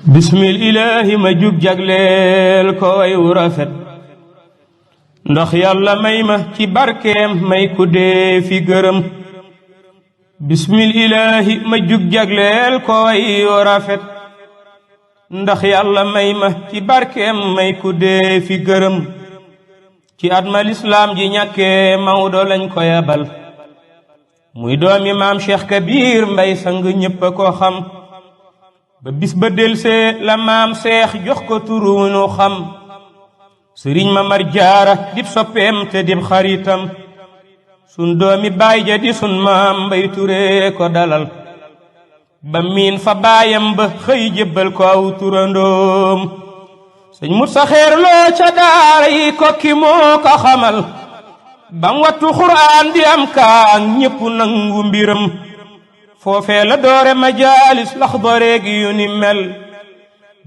bismil ilaahi ma jug jagleel ko way wu rafet ndax yàlla may ma ci barkeem may ku dee fi gërëm. bismil ilaahi ma jug jagleel ko way wu rafet ndax yàlla may ma ci barkeem may ku dee fi gërëm. ci at ma lislaam ji ñàkkee Mawdo lañ ko yabal muy doomi maam Cheikh Kabir Mbay sang ñépp a ko xam. ba bis ba delsee la maam Seex jox ko turu nu xam. sëriñ Mamar Jaara dib soppeem te dib xaritam sun doomi baay ja di sun maam Mbay Ture ko dalal ba miin fa baayam ba xëy jébbal ko aw turandoom. sëñ mut sa xeer loo ca daara yi kokki moo ko xamal bam wattu xuraan di am kaang ñépp nangu mbiram. foofee la doore majaalis laxdare gi yu ni mel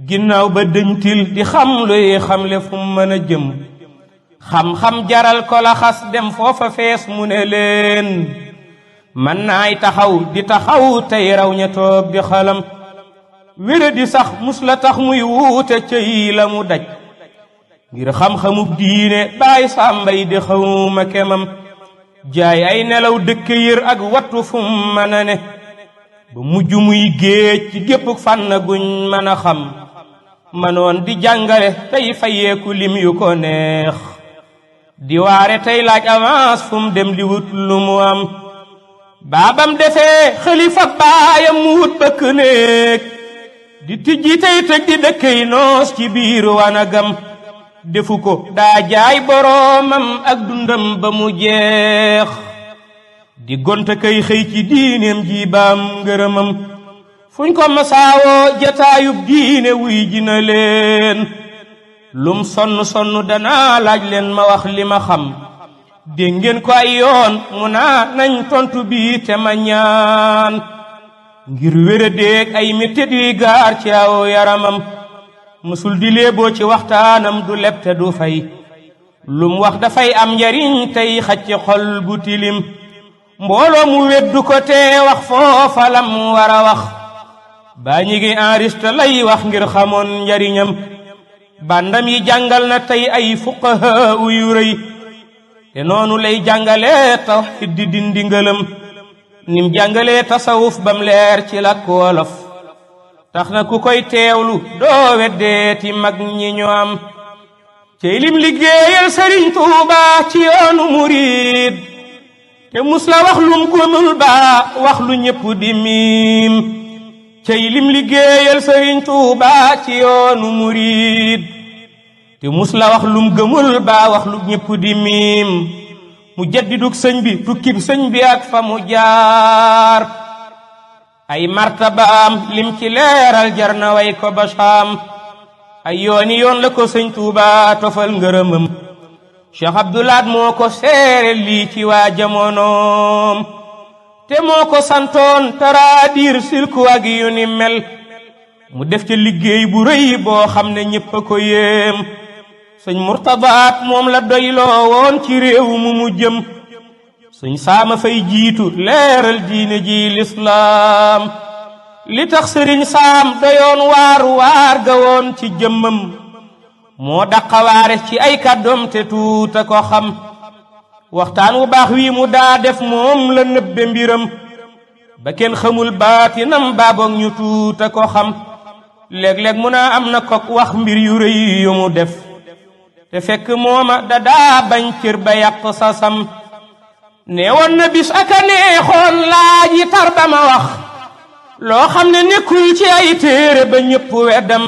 ginnaaw ba dëñtil di xam luy xamle fu mën a jëm. xam-xam jaral ko la xas dem foofa fees mu ne leen man naay taxaw di taxaw tey raw ña toog di xalam. wére di sax mus la tax muy wuute cëy la mu daj ngir xam-xamub diine baay sàmbay di xawma kemam. jaay ay nelaw dëkk yër ak wattu fu mën a ne ba mujj muy géej ci gépp fànn guñ mën a xam. manoon di jàngale tey fayeeku lim yu ko neex di waare tey laaj avance fu mu dem di wut lu mu am. baabam defee xalifa baayam mu wut bëkk néeg di tijji tey tëj di dëkkey noos ci biir wanagam. defu ko daa jaay boroomam ak dundam ba mu jeex di gonta kay xëy ci diineem ji baam ngërëmam. fuñ ko masaawoo jataayub diine wuy jina leen lum sonn sonn danaa laaj leen ma wax li ma xam. dégg ngeen ko ay yoon mu naa nañ tontu bi te ma ñaan ngir wéradéeg ay mettit yi gaar ci aw yaramam. mësul di léeboo ci waxtaanam du leb te du fay lum wax dafay am njariñ tey xacc xol bu tilim. mbooloo mu weddu ko te wax foofa lam war a wax baa ñi ngi enregistré lay wax ngir xamoon njariñam. bandam yi jàngal na tey ay fuqaha yu rëy te noonu lay jàngale tawhid di dindi ngëlëm. nim jàngalee tasawuf bam leer ci làkk wolof tax na ku koy teewlu doo weddeeti mag ñi ñu am. cey lim liggéeyal Sëriñ Tuuba ci yoonu murid te mus la wax lum gëmul ba wax lu ñépp di miim. cey lim liggéeyal Sëriñ Tuuba ci yoonu murid te mus la wax lum gëmul ba wax lu ñépp di miim. mu jaddidug sëñ bi tukkib sëñ bi ak fa mu jaar ay martabaam lim ci leeral jar na way ko basaam. ay yooni yoon la ko sëñ Tuuba tofal ngërëmam. Cheikh Abdoulaat moo ko seere lii ci waa jamonoom te moo ko santoon taraadir silku ak yu ni mel. mu def ca liggéey bu rëy boo xam ne ñépp a ko yéem. sëñ Murtadaat moom la doyloo woon ci réew mu jëm. sëñ saama fay jiitu leeral diine ji lislaam. li tax sëriñ saam doyoon waar ga woon ci jëmmam moo daqawaare ci ay kàddoom te tuuta ko xam. waxtaan wu baax wi mu daa def moom la nëbbe mbiram ba kenn xamul baatinam baaboog ñu tuuta ko xam. léeg-léeg mu naa am na kok wax mbir yu rëy yu mu def te fekk mooma da daa bañ cër ba yàq sasam. nee woon na bis aka neexoon laaj yi tar ba ma wax loo xam ne nekkul ci ay téere ba ñépp weddam.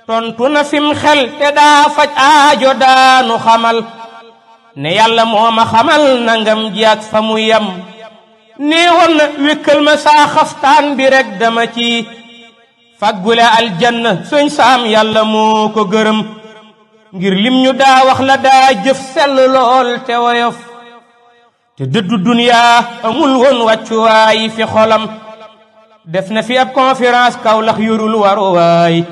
tontu na fim xel te daa faj aajo daanu xamal ne yàlla moo ma xamal nangam ji ak fa mu yam. nee woon na wékkal ma saa xaftaan bi rek dama ci faggule aljanna. sëñ saam yàlla moo ko gërëm ngir lim ñu daa wax la daa jëf sell lool te woyof te dëddu duniyaa amul woon wàccuwaay fi xolam. def na fi ab conférence Kawlax yorul waruwaay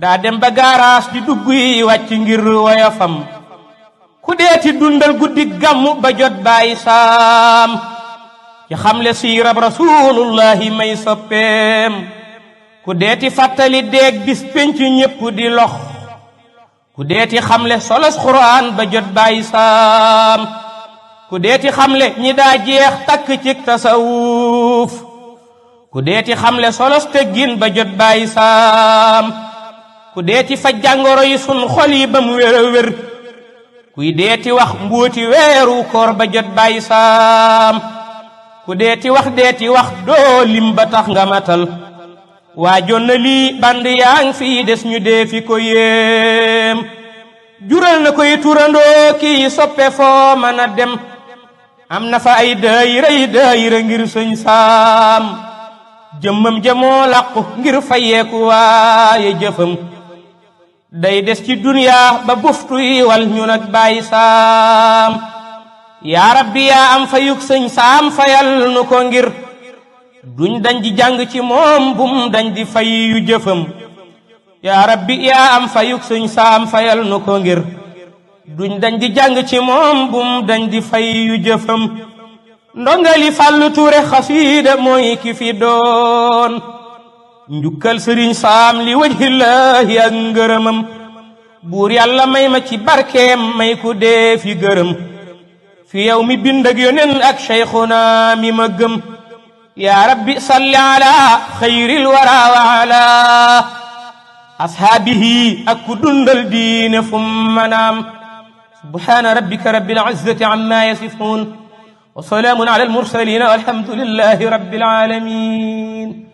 daa dem ba gaaraas di dugg yi wàcc ngir woyofam. ku deeti dundal guddi gàmmu ba jot bàyyi saam ci xamle siirab rasulullahi may soppeem. ku deeti fàttali deeg bis penc ñépp di lox ku deeti xamle solos xuraan ba jot bàyyi saam ku deeti xamle ñi daa jeex takk cig tasawuf ku deeti xamle solos teggin ba jot bàyyi saam ku deeti faj jàngoro yi sun xol yi ba mu wér a wér kuy deeti wax mbuuti weeru koor ba jot bàyyi saam ku deeti wax doo lim ba tax nga matal waajoon na lii band yaa ngi fii des ñu dee fi ko yéem jural na koy turandoo kii soppe foo mën a dem am na fa ay daayira ngir sëñ saam jëmmam jamoo làqu ngir fayeeku waaye jëfam day des ci duniyaa ba buftu yi wal ñu nag bàyyi saam yaa rabbi yaa am fayuk sëñ saam fayal nu ko ngir duñ dañ di jàng ci moom bum dañ di fay yu jëfam yaa rabbi yaa am fayuk sëñ saam fayal nu ko ngir duñ dañ di jàng ci moom bum dañ di fay yu jëfam ndongali Fàllu Ture xasiida mooy ki fi doon njukkal sëriñ saam li wajhillaahi ak ngërëmam buur yàlla may ma ci barkeem may ku dee fi gërëm fi yow mi bind ak yonen ak cheikhuna mi ma gëm yaa rabbi salli ala xayril wara wa ala ashaabihi ak ku dundal diine fu manaam subhaana rabbika rabbil izzati amma yasifuun wa salaamun ala al mursaliin walhamdulillahi rabbil aalamiin